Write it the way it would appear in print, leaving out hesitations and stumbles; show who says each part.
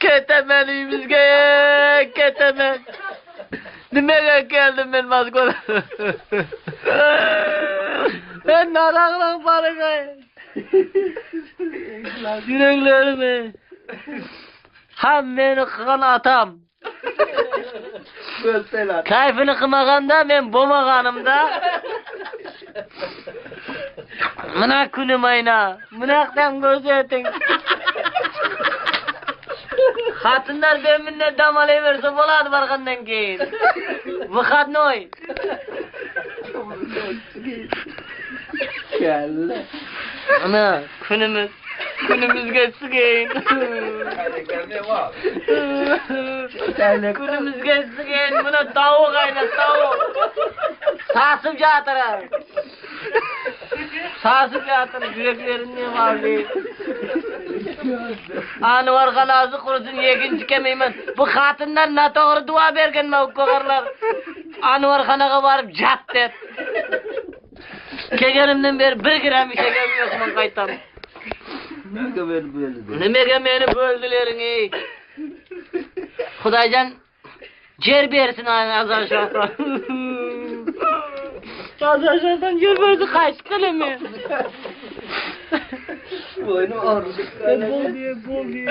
Speaker 1: Ketaman uyimizga, ketaman. Nimaga keldim men Moskvaga? Men naroqroq borig'ay. Yuraklarim. Ham meni qilgan otam. Kayfini qilmaganda men bo'lmaganimda mana kunim ayna. Bunaqdan ko'rsating. Xotinlar benimle dam alayversa bo'ladi bargandan keyin. Выходной. Ana kunimiz kunimizga sigayin. Kunimizga sigayin. Buni tovuq ayna tovuq. Sasib yotir. Sasib yotir yuraklarimni oldi. Anvar g'alazi qursin yeginchi kelmayman. Bu xotinlar noto'g'ri duo bergan mavko'g'arlar. Anvarxonaga borib jat deb. Kelganimdan beri 1 gram ichganim yo'q, men qaytaman.
Speaker 2: Nimaga meni bo'ldi?
Speaker 1: Nimaga meni bo'ldilaring ey? Xudojon yer bersin Azar shohdan. Azar shohdan yer bersin, qaysi qilaman?
Speaker 2: Bo'ynim og'ridi.
Speaker 1: Bo'ldi, bo'ldi.